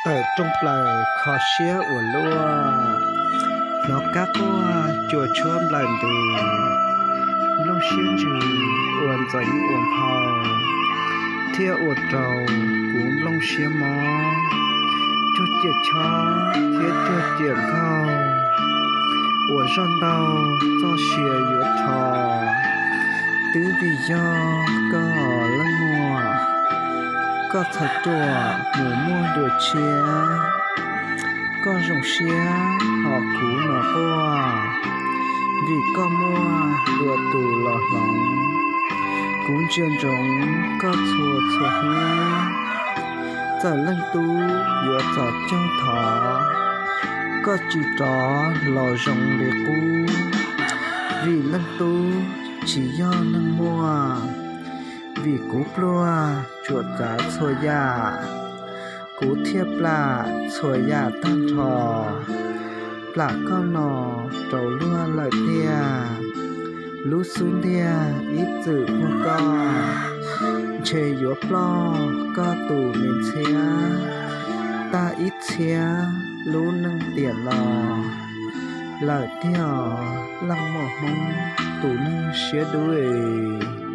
Tawm rooj plaws kho siab ua luaj, hnov kab quaj cua tshuab nplawm ntws, nplooj siab ntsws ua ntxeev ua nphau, thiab ua rau kuv nplooj siab mob. Cuag ciam chob thiab cuag ciam nkaug, uas zoj ntau txoj sia yuav rho. Twb vim yog koj leej muam, koj txhais ruam mus muaj dua tshiab. Koj zoo siab hos kuv no quaj, vim koj muaj dua tus los hloov. Kuv ntsia ntsoov koj txhua txhua hnub, txawm leej tub yuav txom caug thov, koj tsis rov los zoo li qub. Vim leej tub tsis yog neeg muaj, vim kuv pluag tsuas txav txhua yam, kuv thiaj plam txhua yam tag nrho. Plam koj no rau luag lawm tiag, lub xub ntiag ib txwm muaj koj, ntshe yuav ploj koj tus me ntxhiab. Tag ib txhiab lub neej tiam los, lawm tiag leej muam Hmoob tus neeg siab dub es.